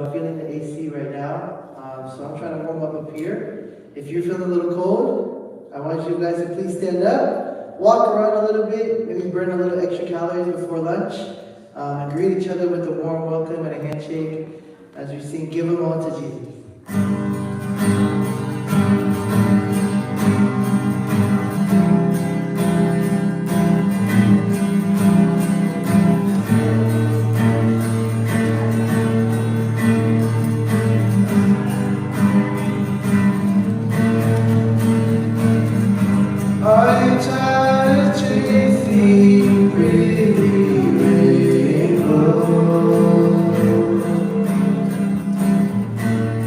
I'm feeling the AC right now, so I'm trying to warm up here. If you're feeling a little cold, I want you guys to please stand up, walk around a little bit, maybe burn a little extra calories before lunch, and greet each other with a warm welcome and a handshake as we sing Give 'Em All to Jesus. Are you tired of chasing pretty rainbows?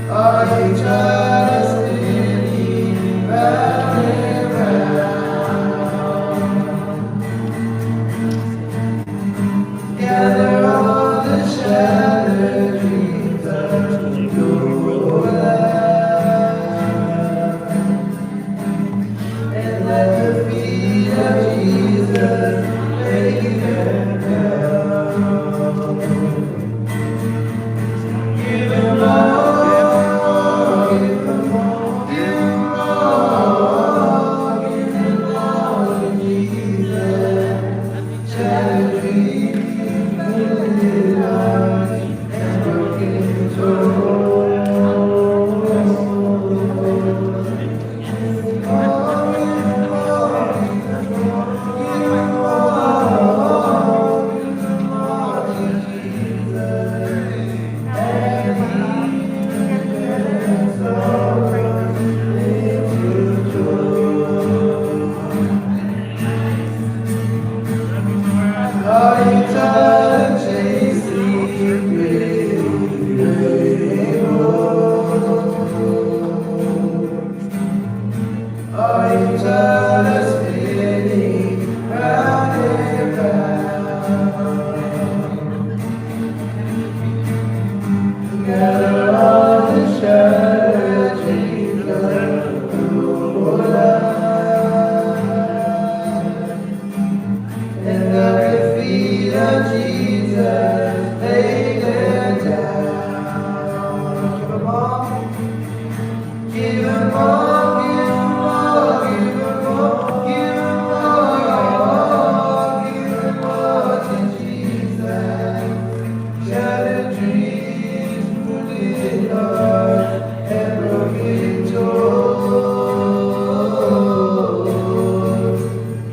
Are you tired of spinning round and round? Gather all the shattered dreams of your life and let the feet of Jesus lay them down. Give 'em all, give 'em all, give 'em all, give 'em all to Jesus. Shattered dreams, wounded hearts, and broken souls. All, give 'em all, give 'em all, give 'em all, give 'em all to Jesus. And he will sorrow into joy. Are you tired of chasing pretty rainbows? Are you tired of spinning round and round? Gather all the shattered dreams of your life and at the feet of Jesus lay them down. Give 'em all, give 'em all, give 'em all, give 'em all, give 'em all, give 'em all to Jesus. Shattered dreams, wounded hearts, and broken souls.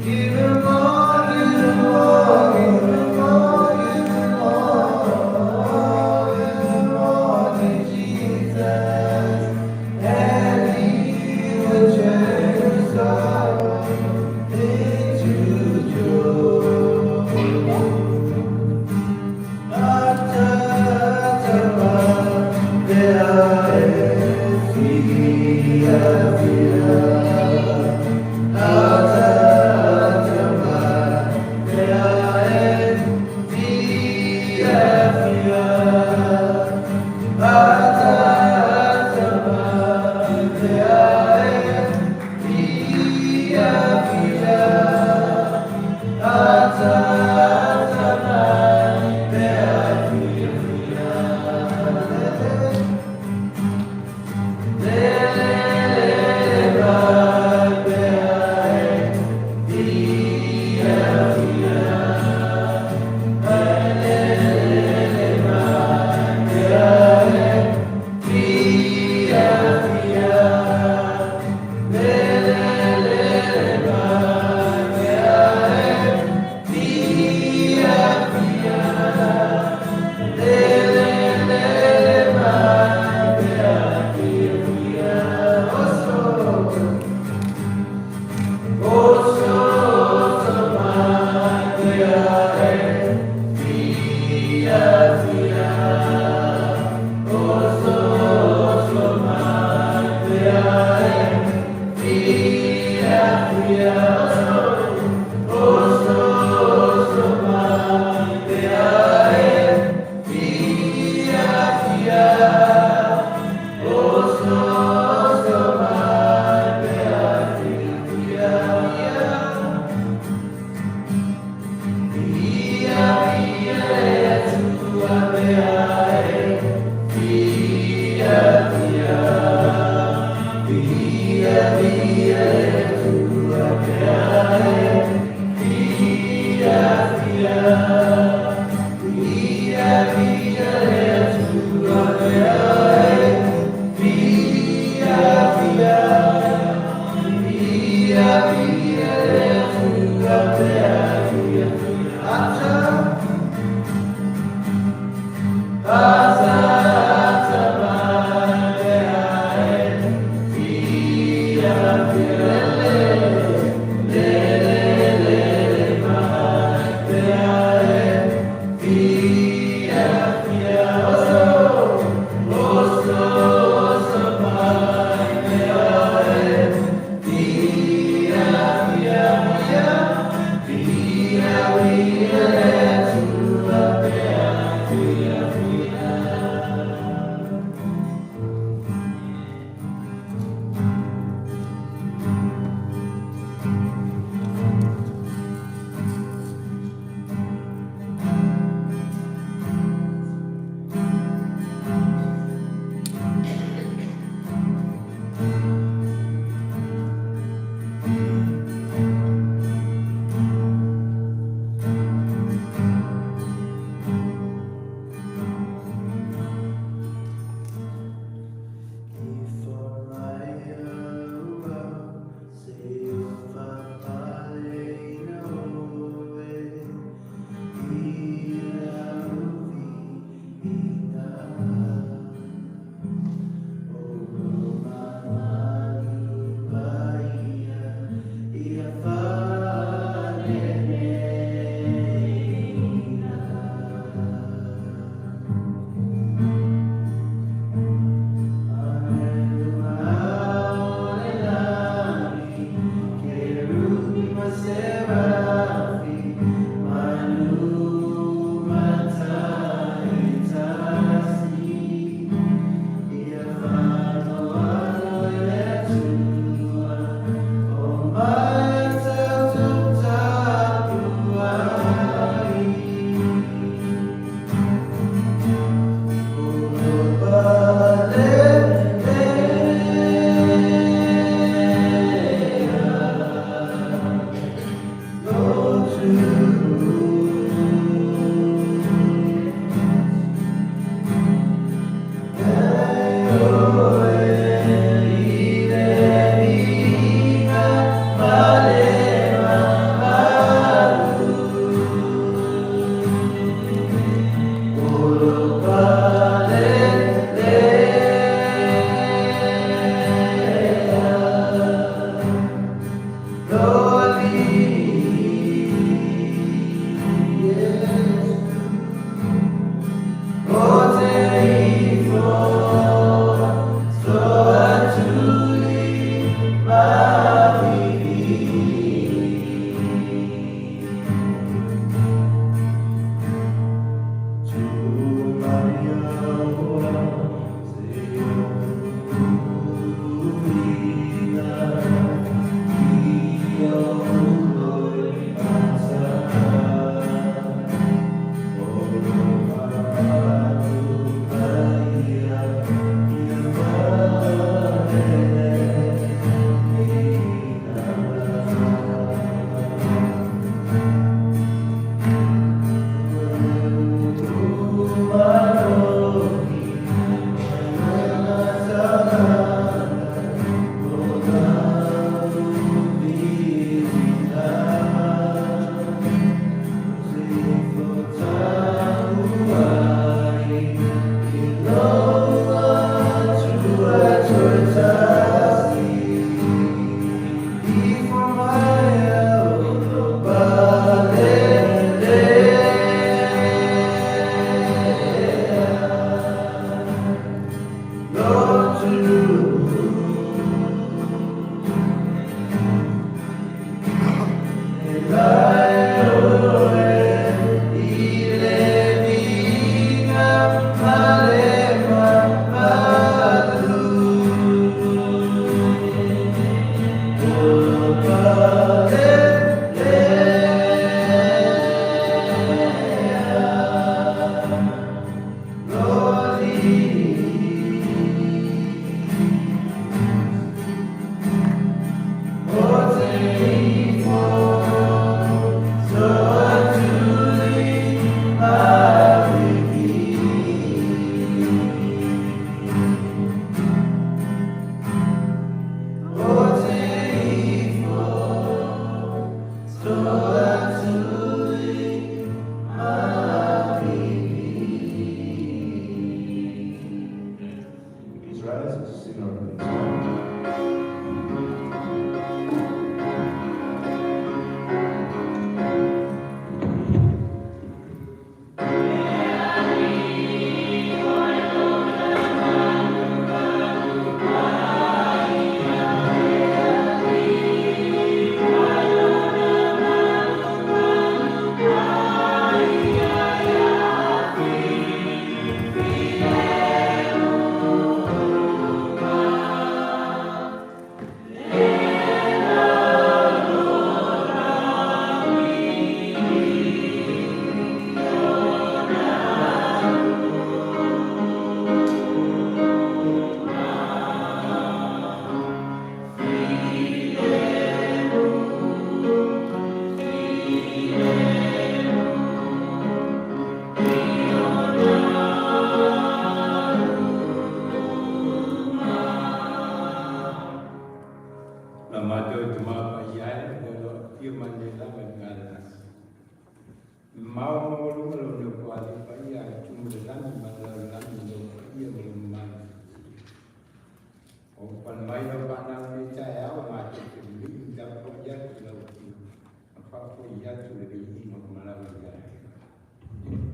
Give 'em all, give 'em all, give 'em all, give 'em all, give 'em all to Jesus, and He will turn your sorrow into joy. Ata ata ma fia fia. Ata ata ma fia fia. Ata ata ma fia fia. Ata ata ma fia fia. Le le le ma fia fia. Le le le ma fia fia. Le le le ma fia fia. Le le le ma fia fia. Oso, oso, oso ma fia fia. Oso, oso ma fia fia. Oso, oso ma fia fia. Oso, oso ma fia fia. Fia fia le Atua. rise and sing our opening song. Na matou te mapa iai o lo ia mai le lava i ngā lasi. Mau mo lunga lo ne ko ali pa ia i tumu le lani ma le lani lo pa ia mo le mai. O pan mai lo pa na me ta e au ma te te mi i ta po ia tu la ti. A fa po ia tu le i mo ma la ia.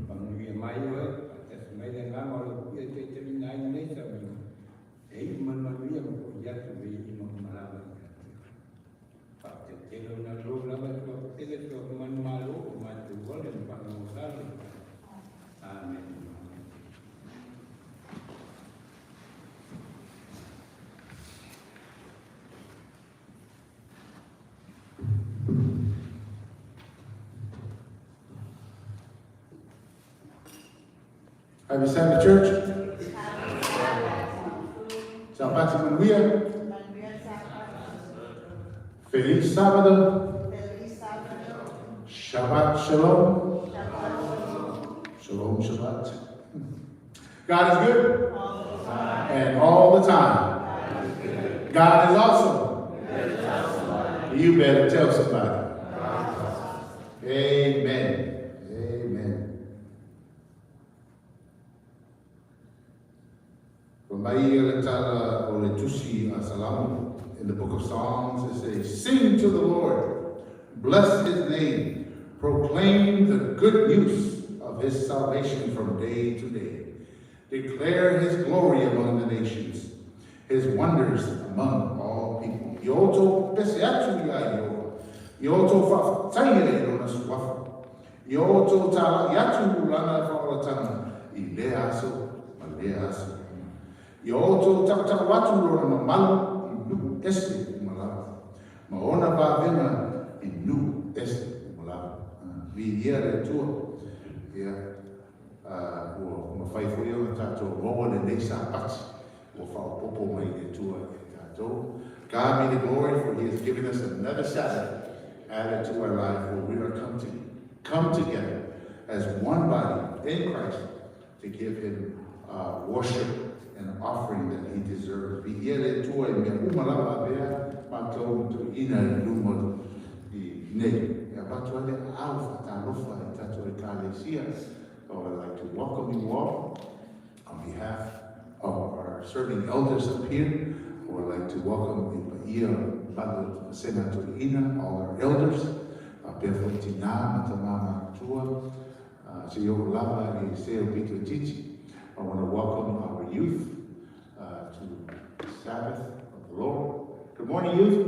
Pa nui mai o e te se mai le ngā mo lo ia te te mi nai nei sa mi. E i man ma ia mo po ia tu le i mo ma la ia. Pa te te lo na lo lava tu te le tu man ma lo ma tu wale pa no sa le. Amen. Happy Sabbath, Church. Sapati Manuia. Feliz Sábado. Shabbat Shalom. Shalom, Shabbat. God is good. And all the time. God is awesome. You better tell somebody. Amen. Amen. In the book of Psalms, it says, "Sing to the Lord, bless his name, proclaim the good news of his salvation from day to day. Declare his glory among the nations, his wonders among all people." Ioto pese atu ia Ioa. Ioto whafataia i rona suafa. Ioto tala iatu lana whaolatanga i lea aso ma lea aso. Ioto tautau atu rona mamalu i nu'u ese umalawa. Ma ona vavena i nu'u ese umalawa. Vi ia le Atua. Ia, ua mawhai foi ona tātou maua le nei sāpati. Ua whaopopo mai le Atua e tātou. God be the glory, for he has given us another Sabbath added to our life where we are come together as one body in Christ to give him worship and offering that he deserves. Vi ia le Atua i mea uma lava avea mātou to ina i luma i nei. Ia batu ale au whatalofa i tātou e kālesia. So I'd like to welcome you all on behalf of our serving elders up here. I would like to welcome i paia Mother Sena Tu'ina, all our elders, pea foi tina mata matua, se yo lava i se o pito titi. I want to welcome our youth to the Sabbath of the Lord. Good morning, youth.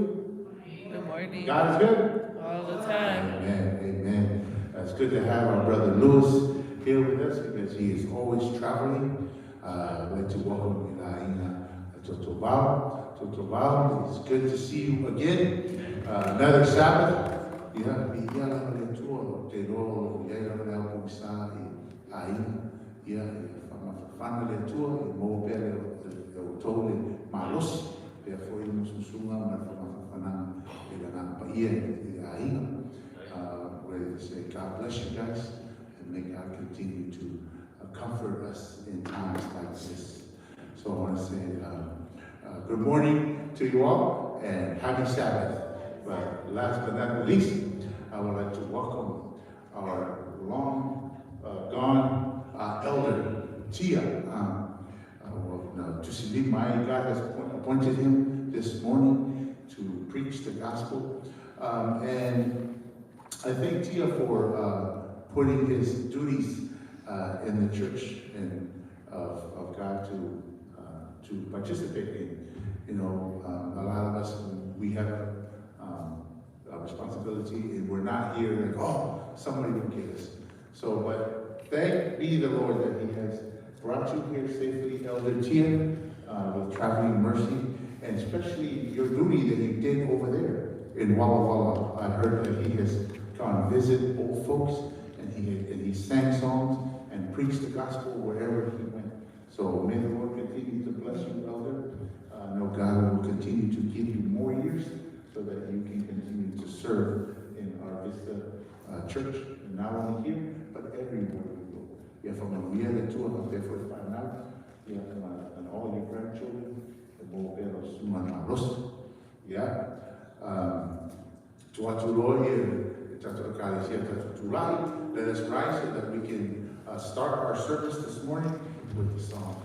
Good morning. God is good. All the time. Amen. Amen. It's good to have our brother Lewis here with us because he is always traveling. I'd like to welcome Ilaina Totobao. Totobao, it's good to see you again. Another Sabbath. Ia, mi ia lava le Atua, te roa o ia lava le au sa i aina. Ia, ia whamawhana le Atua, i mō pea le o tau le malosi. Pea foi le mususunga ma le whamawhanaga i la ngā paia i aina. We say God bless you guys, and may God continue to comfort us in times like this. So I want to say good morning to you all and happy Sabbath. But last but not least, I would like to welcome our long gone elder, Tia. My God has appointed him this morning to preach the gospel. And I thank Tia for putting his duties in the church and of God to participate in. You know, a lot of us, we have a responsibility, and we're not here like, oh, somebody will get us. So, but thank be the Lord that he has brought you here safely, Elder Tia, with traveling mercy, and especially your duty that you did over there in Walla Walla. I heard that he has gone visit old folks, and he sang songs and preached the gospel wherever he went. So may the Lord continue to bless you, Elder. I know God will continue to give you more years so that you can continue to serve in our Vista church, and not only here, but everywhere we go. Yeah, from the two of us there for 5 now. Yeah, and all your grandchildren. Yeah. Let us rise so that we can start our service this morning with the song.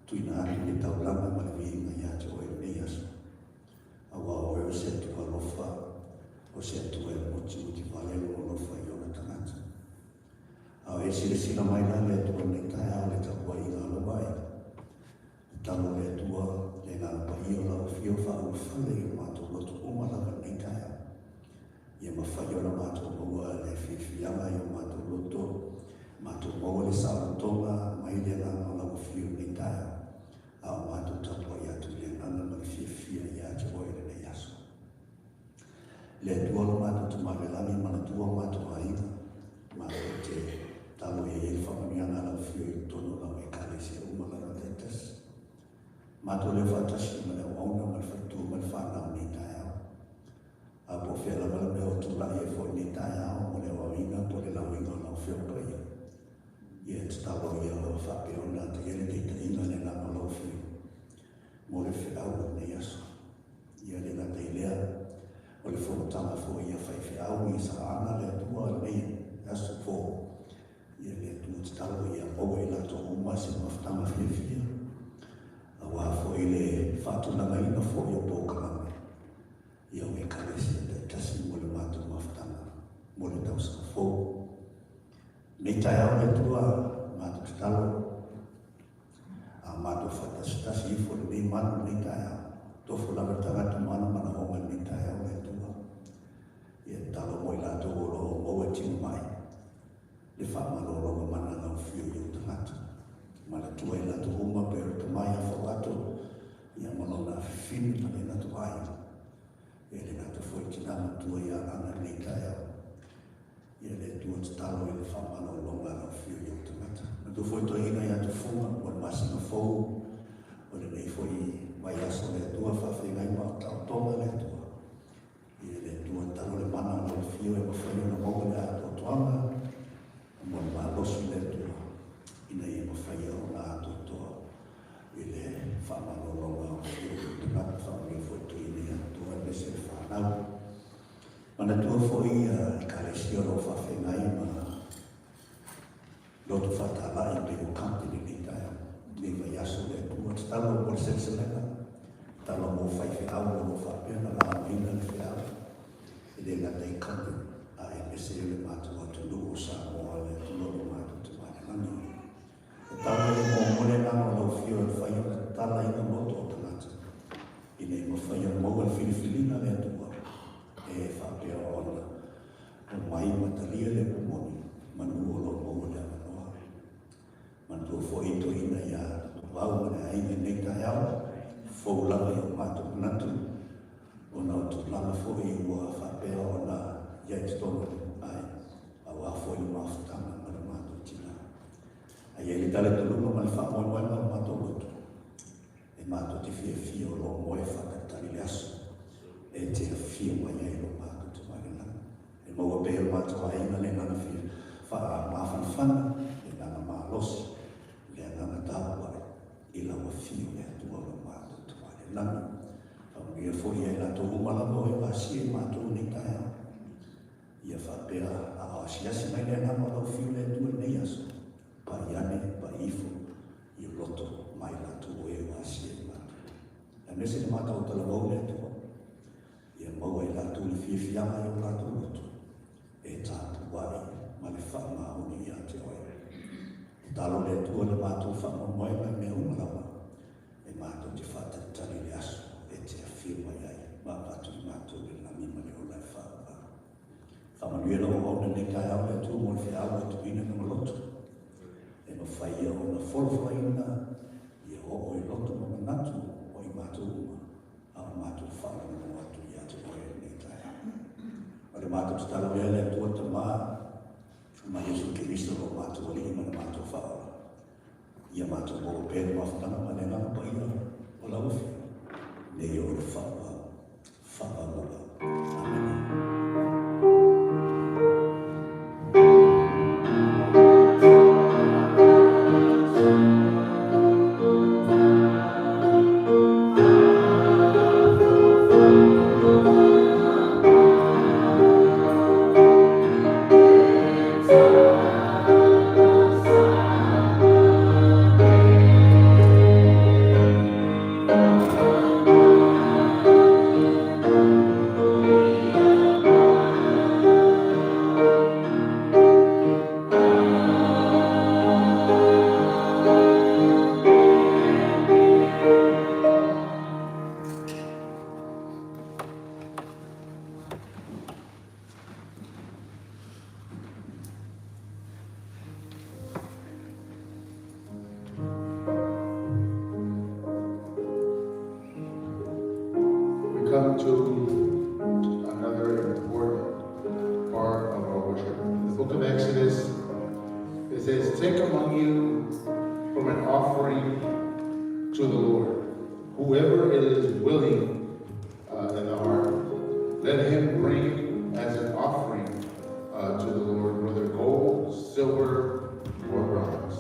Tuina atu le taulama ma le viiga ia te oe lenei aso. Aua o oe o se Atua. O se Atua e motimoti vale lona alofa i ona tagata. A o e silasila mai la le Atua i lenei taeao i le tapuaiga a lou aiga. Tatalo le Atua, le Agaga Paia o lau Afio faaulufale i o matou loto uma lava i lenei taeao. Ia mafai ona matou maua le fiafiaga i o matou loto, matou maua le saolotoga mai le Agaga o lau Afio i lenei taeao, a o matou tapuai atu i le agaga ma le fiafia ia te oe i lenei aso. Le Atua lo matou Tama i le lagi, manatua o matou aiga, matou te tatalo ia i ai le faamanuiaga a lau Afio i totonu o lau Ekalesia uma lava taitasi. Matou leo faatasi ma le auauna ma le faletua ma le fanau i lenei taeao. A po o fea lava le mea o tulai ai foi i lenei taeao mo le aoaoina po o le lauina o lau Afioga Paia. Ia e tatalo ia faapea ona taia le taitaiga le agaga o lau Afio mo le feau o lenei aso. Ia le gata i lea, o le fonotaga foi ia faifeau i Saaga le Atua lenei aso fou. Ia le Atua tatalo ia maua i latou uma se mafutaga fiafia, aua foi le faatulagaina foi o polokalame ia o Ekalesia taitasi mo le matou mafutaga mo le tausaga fou. Nei taeao le Atua matou tatalo a matou faatasitasi ifo i lenei malu i lenei taeao. Tofo lava le tagata ma ona manaoga i lenei taeao le Atua. Ia tatalo mo i latou o lo o maua e tino mai le faamalologa mana lau afio i ou tagata. Manatua i latou uma pei o le tama ia Fauato, ia ma lona afifine ma le latou aiga. Ia le gata foi tina matua ia Ana i lenei taeao. Ia le Atua tatalo i le faamalologa a lau afio i ou tagata. Manatua foi toeaina ia Tufuga mo le masina fou o lenei foi vaiaso le Atua faafeagai ma taotoga le Atua. Ia le Atua tatalo le mana o lau afio e mafai ona maua le atoatoaga mo le malosi le Atua ina ia mafai ona atoatoa i le faamalologa o afio i ou tagata. Faamanuia foi toeaina ia Atua aemaise le fanau. Manatua foi Ekalesia o lo o faafeagai ma loto faatalai pei o company lenei taeao, lenei vaiaso le Atua. Tatalo mo le seleselega, tatalo mo faifeau o lo o faapea ona laugaina le feau, e le gata i company, a aemaise le matou atunuu o Samoa, le atunuu o lo matou Tama i le Lagi. Tatalo e mo le agaga o lau Afio e mafai ona tatalaina loto o tagata, ina ia mafai ona maua le filifiliga le Atua e faapea ona omai ma talia le upu moni, manu o lo o maua le avanoa. Manatua foi i toeaina ia Tutuau ma le aiga i lenei taeao, fou lava i o matou manatu, ona o tulaga foi ua faapea ona i ai totonu ai, aua foi le mafutaga ma le matou tina. Ae i ai le talitonuga ma le faamoemoega o le matou loto, e matou te fiafia o lo o moe faatalitali le aso e te afio mai ai lo matou Tama i le Lagi. E maua pea e lo matou aiga le agaga faamafanafana, le agaga malosi, le agaga tapuai i lau afio le Atua o lo matou Tama i le Lagi. Faamanuia foi ia i latou uma lava o e pasia i matou nei taeao. Ia faapea a o asiasi mai le agaga o lau afio le Atua i lenei aso, pai ane, pai ifo, i loto mai latou o e ua asia i matou. Aemaise le matou talavou le Atua, ia maua i latou le fiafiaga i o latou loto, e tapuai ma le faamaoni ia te oe. Tatalo le Atua le matou faamoemoega i mea uma lava, e matou te faatalitali le aso e te afio mai ai, ma avatu i matou le lagi ma le ola e faaauau. Faamanuia lau auauna i lenei taeao le Atua mo le feau ua tuuina i lona loto, e mafai ia ona folafolaina, ia oo i loto ma manatu o i matou uma, a o matou faalogologo atu ia te oe i lenei taeao. O le matou tatalo lea le Atua Tama ma Iesu Keriso lo matou Alii ma le matou Faaola, ia matou maua pea le mafutaga ma le Agaga Paia o lau Afio, nei o le faaauau, faaauau. Amene. come to another important part of our worship. In the book of Exodus, it says, "Take among you from an offering to the Lord, whoever is willing in the heart, let him bring as an offering to the Lord, whether gold, silver, or bronze."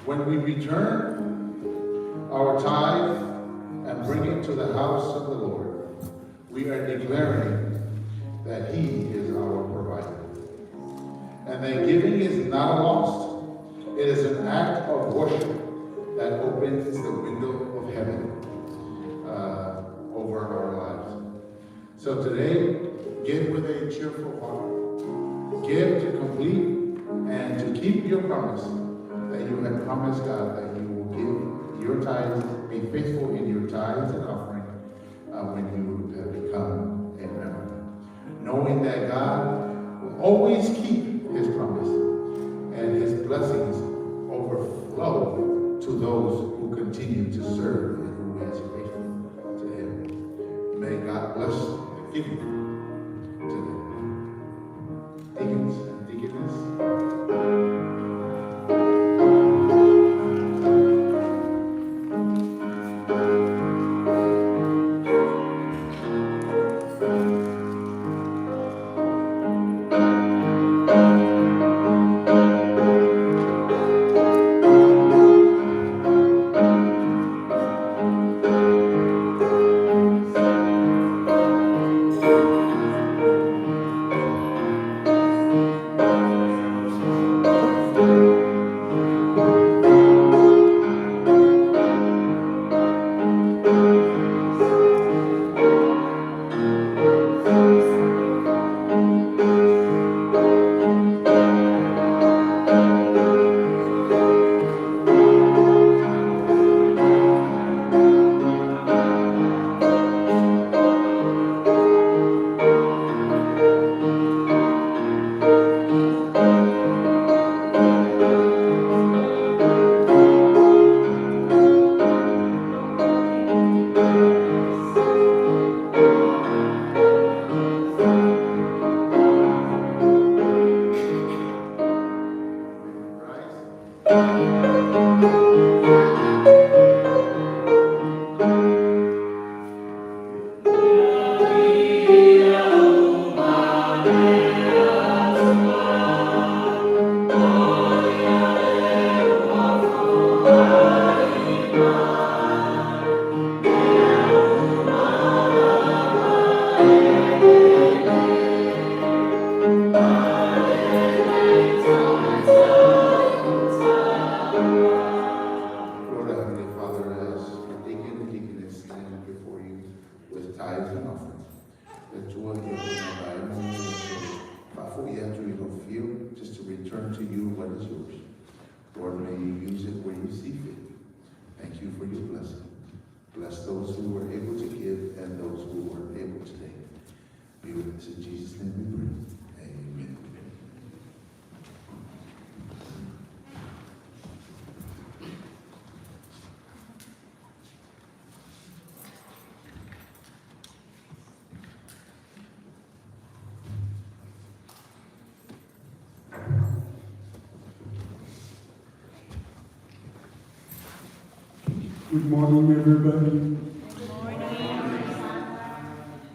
When we return our tithe and bring it to the house of the Lord, we are declaring that He is our provider. And that giving is not a loss. It is an act of worship that opens the window of heaven over our lives. So today, give with a cheerful heart. Give to complete and to keep your promise that you have promised God that you will give your tithes, be faithful in your tithes and offering when you have become a member. Knowing that God will always keep His promise and His blessings overflow to those who continue to serve and who is faithful to Him. May God bless the giving today. Deacons and deaconesses. Lord, our Heavenly Father, as the deacon and deaconess stand before you with tithes and offerings, that you will give them just to return to you what is yours. Lord, may you use it where you see fit. Thank you for your blessing. Bless those who were able to give and those who weren't able today. Be with us in Jesus' name we pray. Amen. Good morning, everybody. Good morning.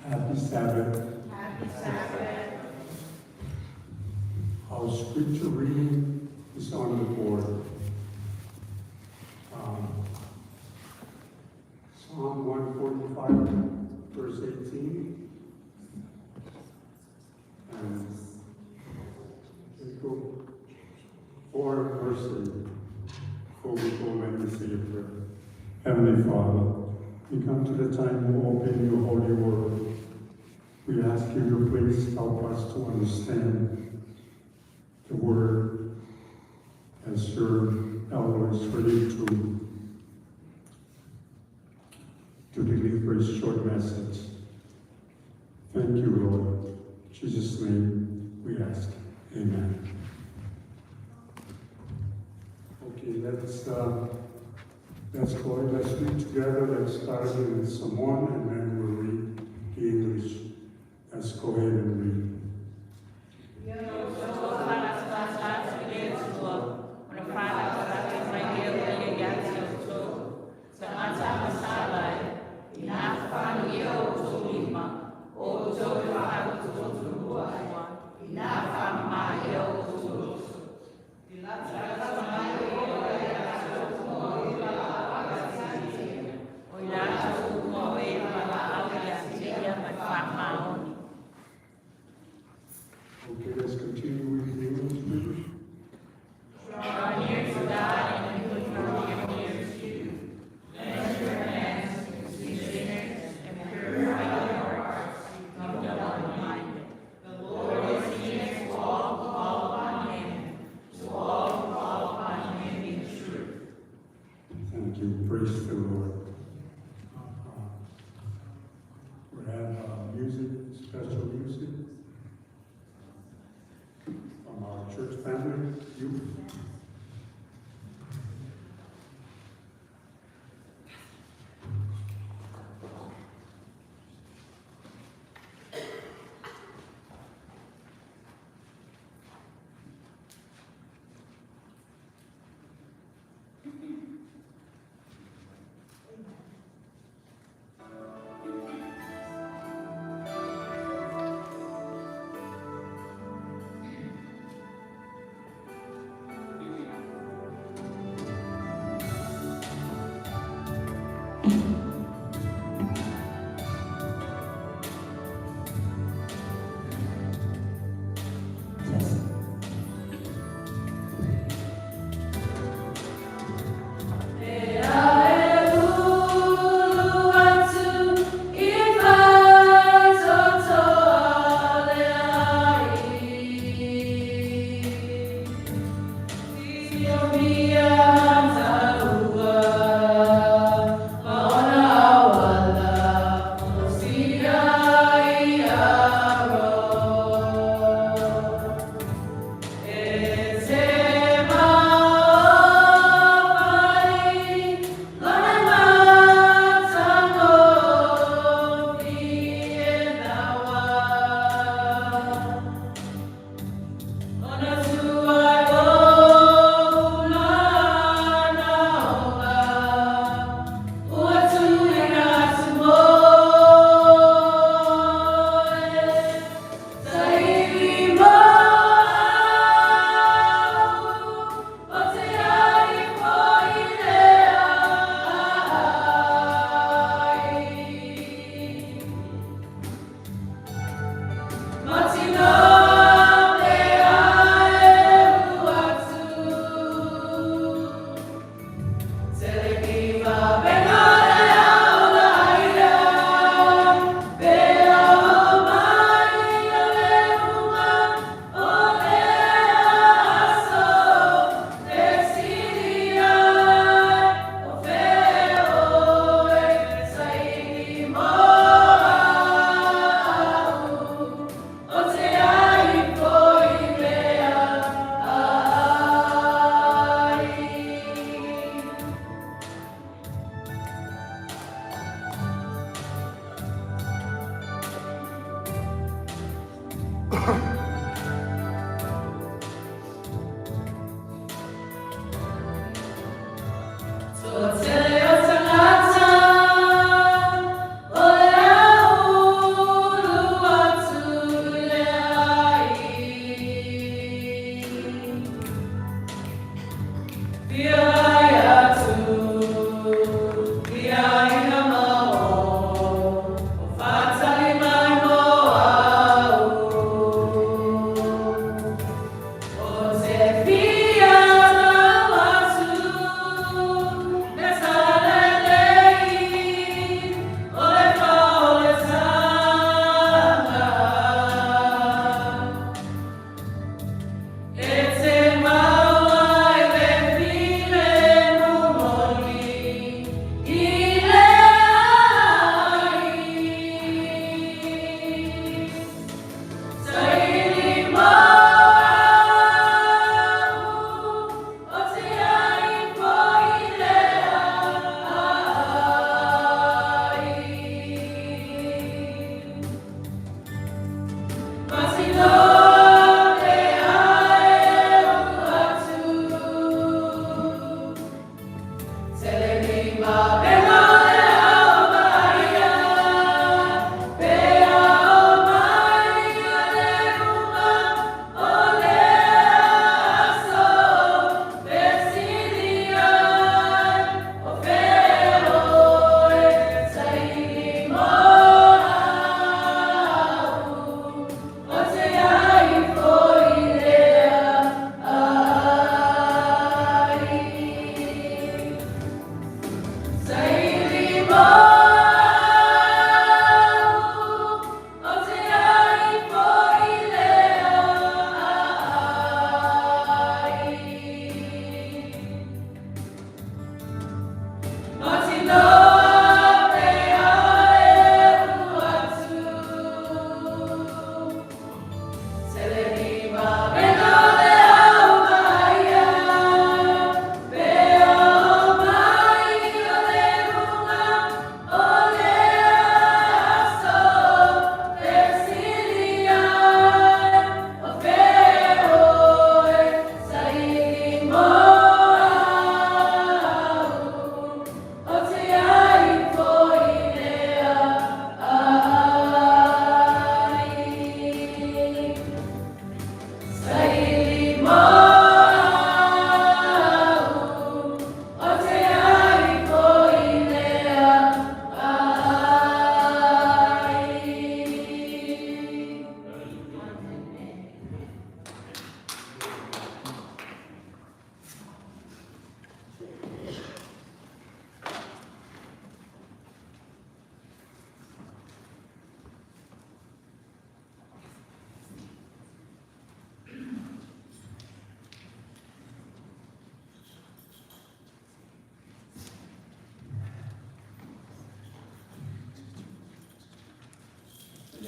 Happy Sabbath. Happy Sabbath. Our scripture reading is on the board. Psalm 145, verse 18. And we go 4 verse 8 before we go and say a prayer. Heavenly Father, we come to the time to open your holy word. We ask you to please help us to understand the word as your elder is ready to deliver his short message. Thank you, Lord. In Jesus' name we ask. Amen. Okay, let's go. Let's read together. Let's start in Samoan, and then we'll O i latou uma o e valaau ia te ia ma le faamaoni. Okay, let's continue with the English reading. Draw near to God, and he will draw near to you. Cleanse your hands, you sinners, and purify your hearts, you double-minded. The Lord is near to all who call upon him, to all who call upon him in truth. Thank you. Praise the Lord. We have music, special music from our church family, youth.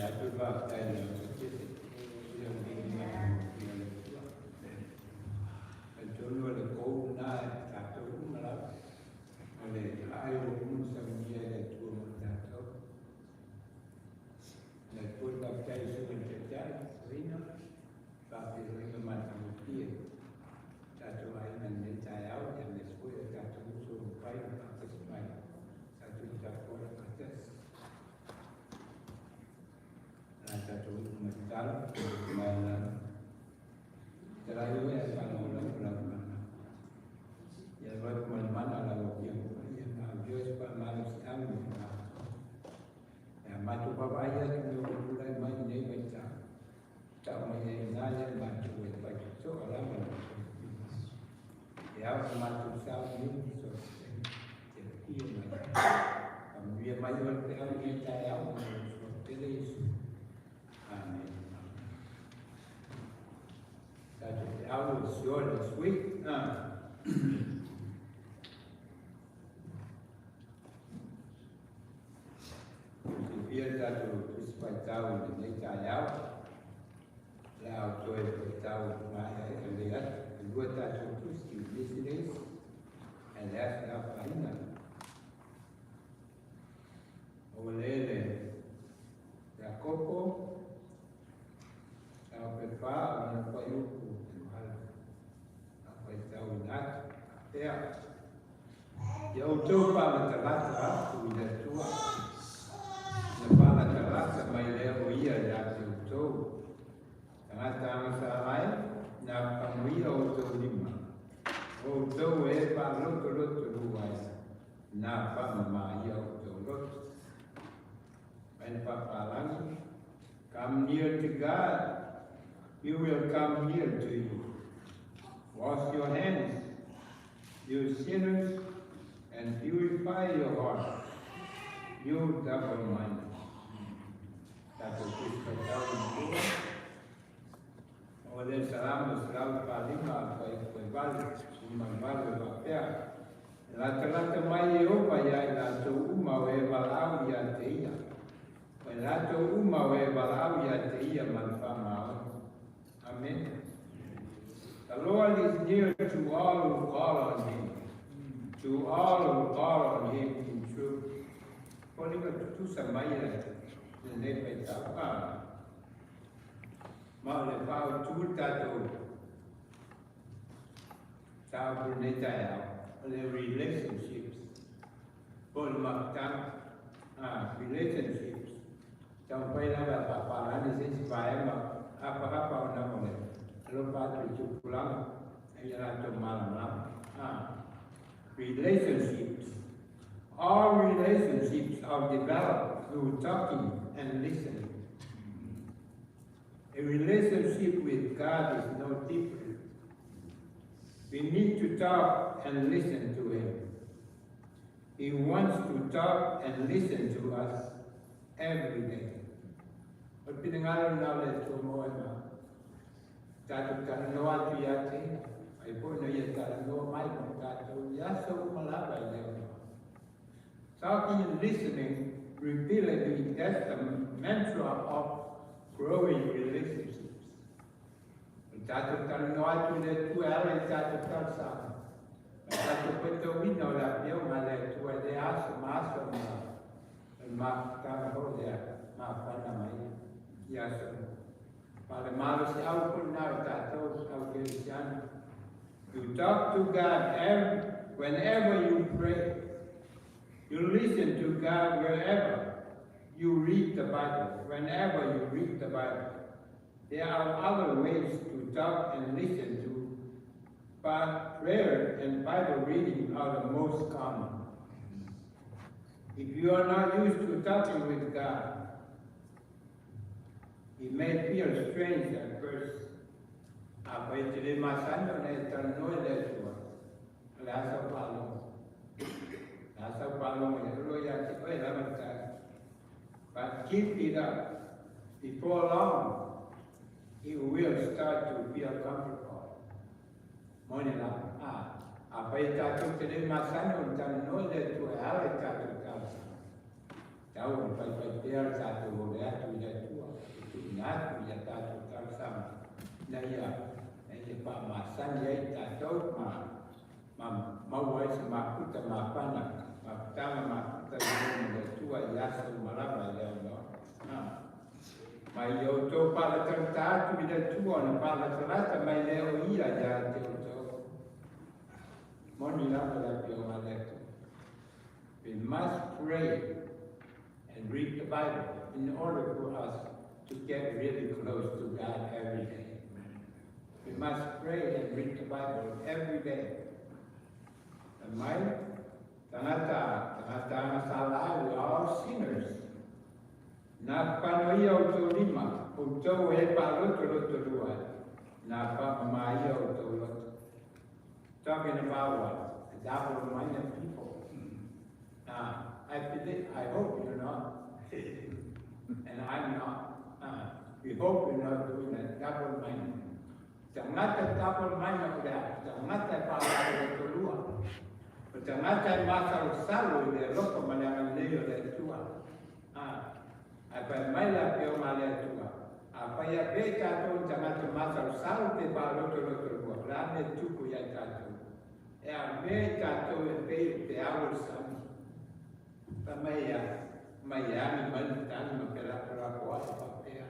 atu le faafetai i lau Afioga i le viiga o le Atua. Talitonu o le kou lena e tatou uma lava. O le ae ua uma ona saunia e le Atua mo tatou. Le Atua le faafetai i le Susuga i le Taitai, Soina, faafeiloaiga matagofie tatou aiga i lenei taeao, aemaise foi o tatou uso ua mafai ona faatasi mai tatou tapuai faatasi. La tatou upu ma tatalo mai la talai oe ae faagaolau lau mana. Ia roe ma le mana lau afioga paia ma avio se faamalosiau i le matou. Ia matou vaavaai atu i le tulai mai i nei vaitau. Tau mai ai i ina le matou e fai totoa lava le E ao na matou sauniuni so o se taimi e te afio mai ai. Faamanuia mai oe le peau i lenei taeao ma lou uso pele Iesu. Amen. Tatou peau is short and sweet. Silafia le tatou Tusi Faitau i lenei taeao. O le a ou toe faitau maeaea atu. E lua tatou tusi i nisi le isi, ae le a se afaina. Ua le le Iakopo, Tau Pepa, o lana fuaiupu e vala. A faitauina atu, faapea, Ia outou faalatalata atu i le Atua, ona faalatalata mai lea o Ia ia te outou. Tagata agasala e, na famuia outou lima, o outou e faalotoloto lua ai, na faamama ia outou loto. Mai le faapalagi, Come near to God, He will come near to you. Wash your hands, you sinners, and purify your hearts, you double-minded. Tatou Tusi Faitau i tua. O le Salamo 148 58 e faapea, E latalata mai Ieova iā i latou uma o e valaau ia te ia. O i latou uma o e valaau ia te ia ma le faamaoni. Amene. The Lord is near to all who call on him, to all who call on him in truth. Foliga tutusa mai lenei faitau. Ma o le faautū tatou mataupu i lenei taeao, o le relationships, po o le mafutaga. Relationships. Taumafai lava e faapalani se isi vaega hapahapa ona o le alofa atu i tupulaga ina ia latou malamalama. Relationships. All relationships are developed through talking and listening. A relationship with God is no different. We need to talk and listen to Him. He wants to talk and listen to us every day. O le finagalo lena o le Atua mo oe ma tatou talanoa atu ia te ia, ai foi na ia talanoa mai mo tatou i aso uma lava e le ono. Talking and listening repeatedly, that's the mantra of growing relationships. O le tatou talanoa atu i le Atua e ala i tatou talosaga, ma tatou faitauina o le afioga a le Atua i lea aso ma aso uma lava. O le mafutaga foi lea mafana mai i aso uma. Ma o le malosiau foi lena o tatou au kerisiano. You talk to God every, whenever you pray. You listen to God wherever you read the Bible. Whenever you read the Bible. There are other ways to talk and listen to, but prayer and Bible reading are the most common. If you are not used to talking with God, it may feel strange at first. Afai e te le masani ona e talanoa i le Atua, o le a sau faalogo? O le a sau faalogo ia loa ia te oe lava le tali. But keep it up. Before long, it will start to feel comfortable. Moni lava, a, afai e tatou te le masani ona talanoa i le Atua e ala i tatou talosaga, tau ona faifai pea le tatou ole atu i le Atua. masani ai tatou ma ma maua ai se mafuta mafana, mafutaga mafuta i le Atua i aso uma lava e le aoga. Ma ia outou faalatalata atu i le Atua ona faalatalata mai lea o ia ia te outou. Moni lava le afioga a le Atua. We must pray and read the Bible in order for us to get really close to God every day. We must pray and read the Bible every day. Mai, tagata, tagata agasala, we are all sinners. Na fano ia outou lima, outou e faalotolotolua, na faamamā ia outou loto. Talking about what? The double-minded people. I believe, I hope you're not. And I'm not. We hope you're not doing that double-minded. Tagata double-minded o le a, tagata e faalotolotolua. O tagata e masalosalo i le alofa ma le agalelei o le Atua. Ae fai mai le afioga a le Atua, afai avea tatou i tagata masalosalo pe faalotolotolua, o le a le mea e tupu ia i tatou? E avea i tatou e pei o peau o le sami. Fai mai ia, mai e agi mai le matagi ma felafolafoai faapea.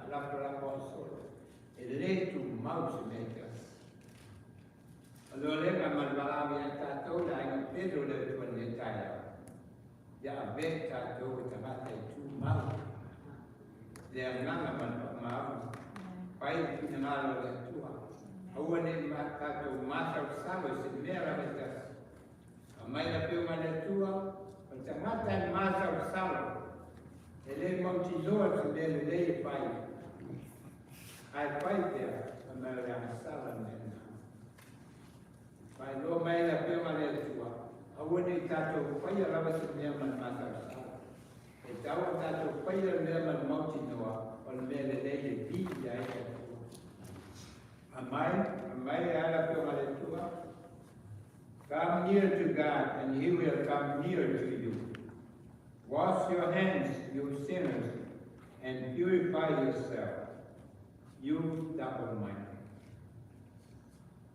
Felafolafoai solo. E le tumau se mea e tasi. O le olega ma le valaau ia tatou le aiga pele o le Atua i lenei taeao, ia avea tatou e tagata e tumau le agaga ma le faamaoni, fai le finagalo o le Atua. Aua ne i tatou masalosalo i se mea lava e tasi. Aumai le afioga a le Atua, o le tagata e masalosalo, e le mautinoa se mea lelei e fai, ae fai pea, fai mai o le agasala le mea lena. Faailoa mai le afioga a le Atua, aua ne i tatou faia lava se mea ma le masalosalo. E tatau ona tatou faia le mea ma le mautinoa o le mea lelei e viia ai le Atua. Aumai, aumai e ala afioga a le Atua. Come near to God, and He will come near to you. Wash your hands, you sinners, and purify yourself, you double-minded.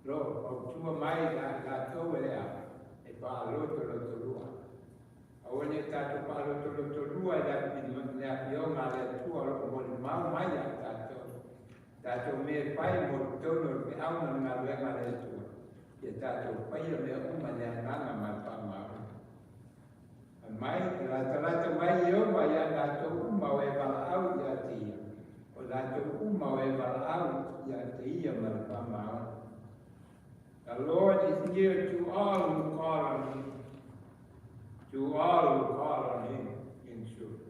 Lo, fautua mai la latou e lea, e faalotolotolua. Aua ne i tatou faalotolotolua i le afioga a le Atua o lo o molimau mai ia tatou. Tatou mea e fai mo totonu o le feau ma le galuega a le Atua, ia tatou faia mea uma i le agaga ma le faamaoni. Fai mai, e latalata mai Ieova ia latou uma o e valaau ia te ia, o latou uma o e valaau ia te ia ma le faamaoni. The Lord is near to all who call on Him, to all who call on Him in truth.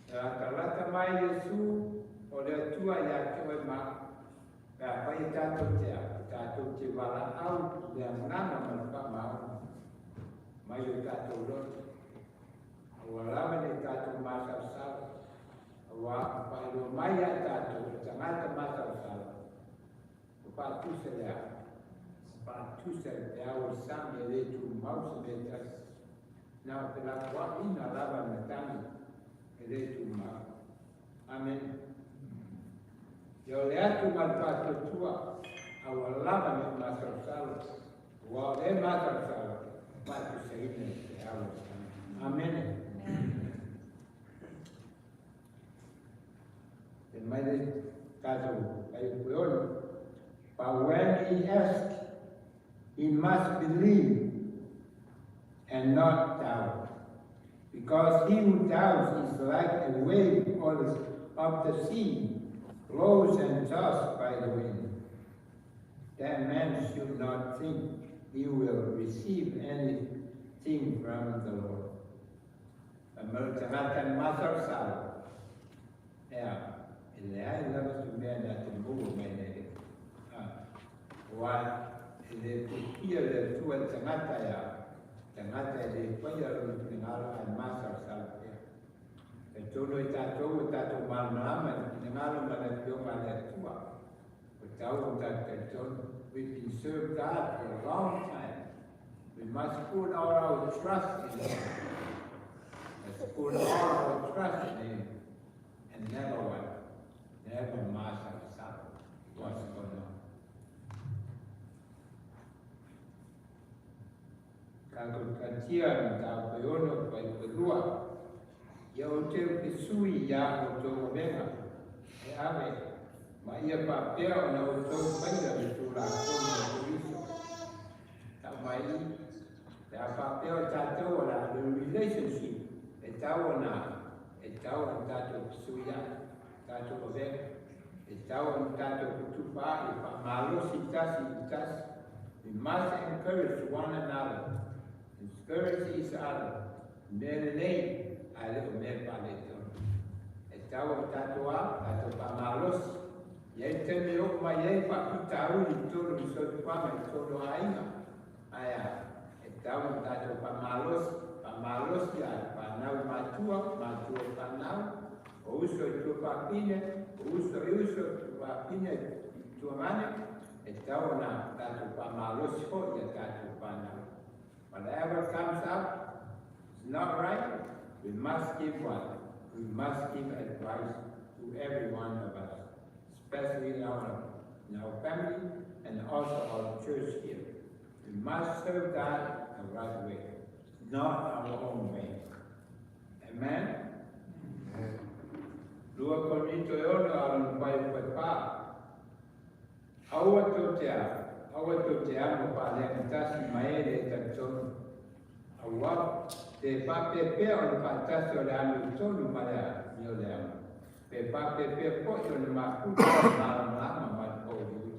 E latalata mai Iesu o le Atua ia te oe ma au, pe afai e tatou te a, e tatou te valaau i le agaga ma le faamaoni mai o tatou loto. Aua lava ne i tatou masalosalo, aua ua faailoa mai ia i tatou o le tagata masalosalo, ua faatusa le a, ua faatusa le peau o le sami e le tumau se mea e tasi. Na o felafoaiga lava le matagi e le tumau. Amen. Ia o le atu ma le faatuatua, aua lava ne i masalosalo, aua o le masalosalo, faatusaina i le peau o le sami. Amene. Fai mai le tatou Fuaiupu e 6. But when he asks, he must believe and not doubt. Because he who doubts is like a wave of the sea, blown and tossed by the wind. That man should not think he will receive anything from the Lord. Fai mai o le tagata e masalosalo, ea, e leai lava se mea na te maua mai nei. Aua e le puipia le Atua i le tagata ea, tagata e le faia lona finagalo ae masalosalo pea. Talitonu ai tatou ua tatou malamalama i le finagalo ma le afioga a le Atua. Ua tatau ona tatou talitonu. We've been served God for a long time. We must put all our trust in Him. Let's put all our trust in Him and never what? Never masalosalo what's going on. Tātou tatia na tātou e ono pai pe lua. Ia o te uke sui ia o tō omenga. E ave, ma ia pāpea o na o tō maira me tō rā kōna o tō iso. Tā mai, te a pāpea o tātou o la the relationship e tau ona, e tau ona tātou sui ia, tātou omenga. E tau ona tātou kutupa e wha malosi tasi i tasi. We must encourage one another. Encourage each other. Me lelei, a le o me pale tonu. E tau o tātou a, tātou pa malosi. Ia i te me o mai e pa pita uri tonu i so tuama i tonu ainga. Aia, e tau o tātou pa malosi a pa nau matua, matua pa nau. O uso i tua papine, o uso i uso i tua papine i tua mane. E tau na tātou pa malosi ho ia tātou pa nau. Whatever comes up, it's not right, we must give what? We must give advice to every one of us, especially in our family and also our church here. We must serve God the right way, not our own way. Amen? Amen. Lua konito e ono alon pai pai pa. Aua tō te ao. Aua tō te amo pa lea tasi maere e tantonu. Aua te papepea o le patasi o le anu tonu ma le mi o le amo. Pe papepea po i o le makuta o malamalama ma le pō i uti.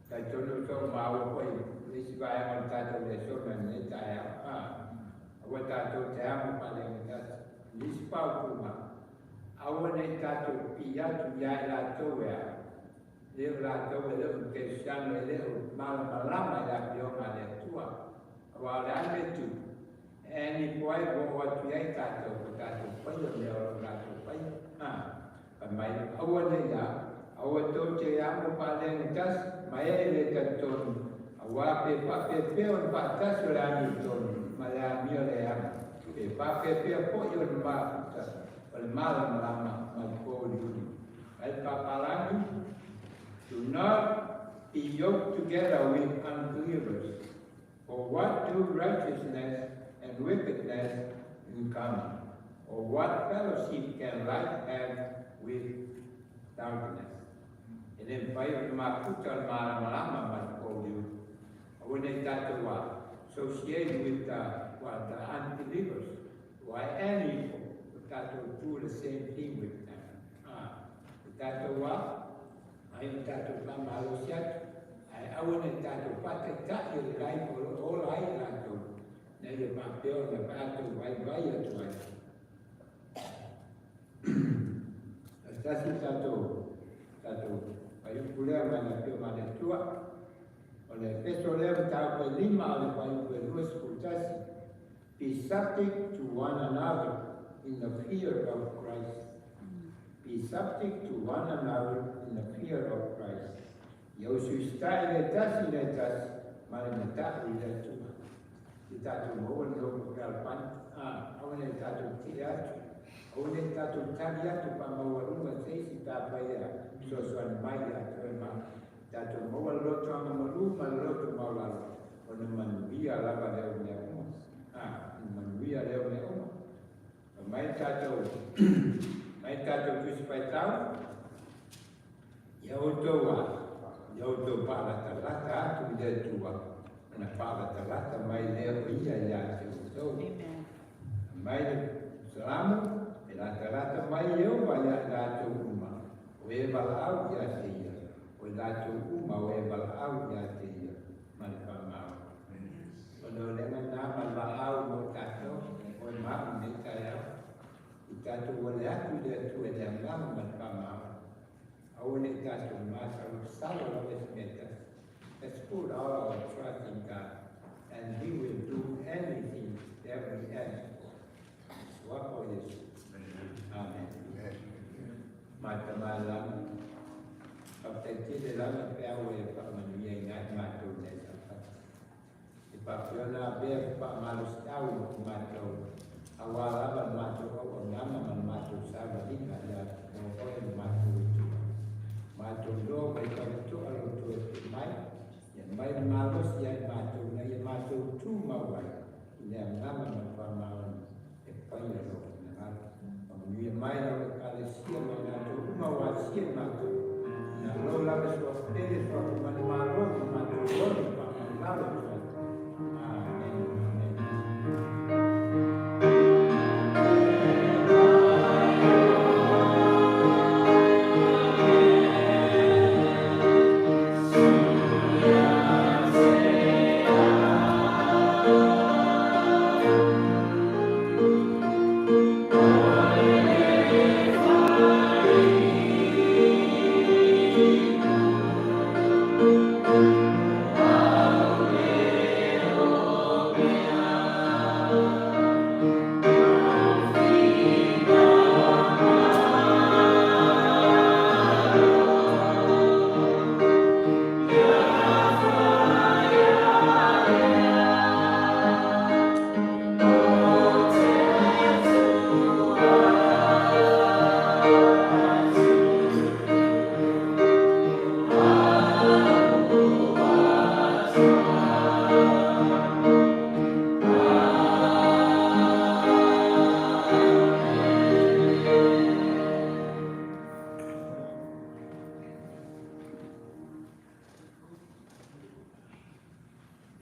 Tantonu tō maua po i lisi vai amo le tātou le sona ne tae ao. Aua tātou te amo pa lea tasi. Lisi pau kuma. Aua nei tātou pi atu ia i lātou e ao. Leo lātou e leo ke siano e leo malamalama i la pionga le atua. Awa le ane tu. E ni poai bo o atu iai tātou ko tātou pai o leo o lātou pai. Pa mai aua ne ia, aua tō te amo pa le tas, mai e le tantonu. Aua pe pa pe pe o pa tas o le anu tonu, ma le amio le amo. Pe pa pe pe po i o le mafuta, o le malamalama ma le pō liuli. Ai papalangi, do not be yoked together with unbelievers. For what do righteousness and wickedness in common? Or what fellowship can light have with darkness? And then by makuta malamalama matpoliu, when they associate with the unbelievers, why any that do the same thing with them? That ai o tātou pāmalosi atu, ai aua nei tātou pātaitai o le lai o ola ai lātou, nei e pāpeo na pātou vai vai atu ai. Tasi tātou, tātou, pai upulea mai na peo ma le tua, o le peso lea tāu pe lima o le pai upe lua sputasi, be subject to one another in the fear of Christ. Be subject to one another in the fear of Christ. Iau sustai le tasi le tasi, ma le matahu i le atua. I tātou maua ni oko pealapani, aua nei tātou te atu, aua nei tātou tali atu pa maua lunga teisi tā pai ea, sosoani mai ia atu e ma. Tātou maua loto anga malu, ma le loto maulalo, o na manuia lava leo mea uma. Manuia leo mea uma. Mai tātou, mai tātou tusi pai tau, ia outou a, ia outou pālatalata atu i le atua, na pālatalata mai lea o ia ia te outou. Mai le salamu, e latalata mai eu vai a lātou uma, o e valaau ia te ia, o lātou uma o e valaau ia te ia, ma le whamau. O leo lenga nā ma le valaau mo tātou, o e mau nei tai au. I tātou wale atu le atu e le angama ma le whamau. Aua nei tātou māsau salo la vesmeta. Let's put all our trust in God, and He will do anything that we ask for. Swako Yesu. Amen. Mata malama. Paptaitile lama pe au e pa manuia i ngai mātou nei sa. I papiona be pa malustau i mātou. Awa lava mātou o nama ma mātou sava lika ia mo oe mātou i tua. Mātou loa mai pavitoa lo tua e mai, ia mai malos ia mātou na ia mātou tū mau ai. mai lau Ekalesia ma i latou uma ua asia i matou. Ia lou lava e suafa pele, suafa manumalo, ma matou loli faamaualalo atu ai. Amene. Amene.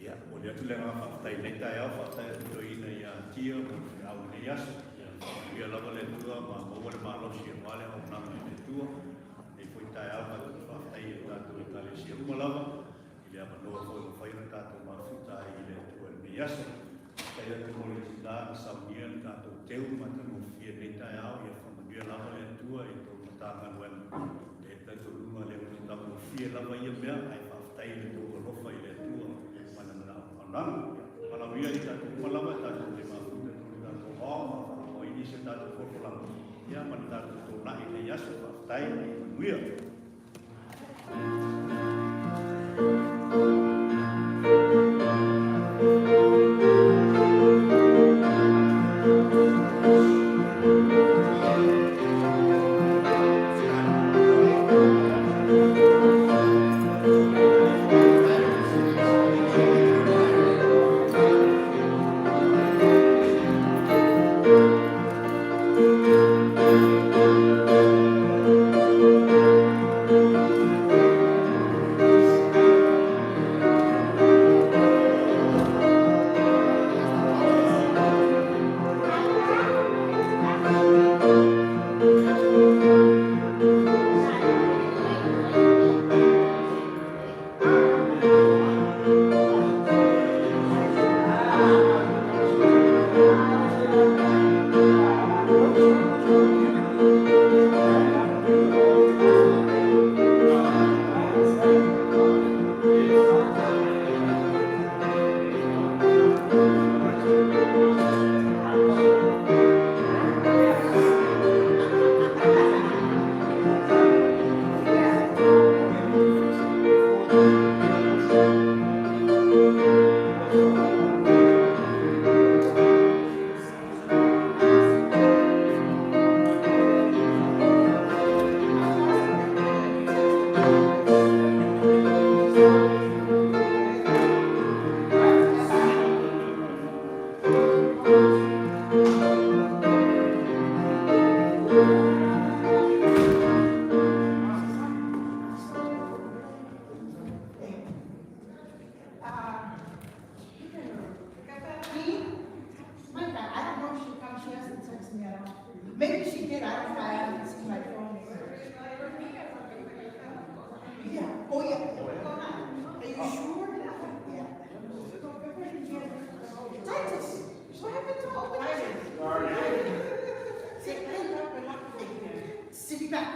Ia, momoli atu le agaga faafetai i lenei taeao, faafetai atu toeaina ia Tia mo le feau i lenei aso. Ia, faamanuia lava le Atua ma maua le malosi aua le auaunaga i le Atua. Lenei foi taeao tatou te faafetai i a tatou Ekalesia uma lava i le avanoa foi ua mafai ona tatou mafuta ai i le Atua i lenei aso. Faafetai atu mo le tina na saunia le tatou teu matagofie i lenei taeao. Ia faamanuia lava le Atua i tou Matagaluega. E talitonuga lea ua taugofie lava ia mea, ae faafetai i le tou alofa i le Atua ma lana auaunaga. Ia valaaulia i tatou uma lava tatou te mafuta i totonu o tatou ao ma faaauau ai se tatou folafolaga ia ma le tatou tona'i i lenei aso. Faafetai ma ia manuia. I don't know if she comes, she hasn't texted me at all. Maybe she did, I don't know, I haven't seen my phone. Yeah, oh yeah. Are you sure? Yeah. Titus, what happened to all the Titus? Sit back.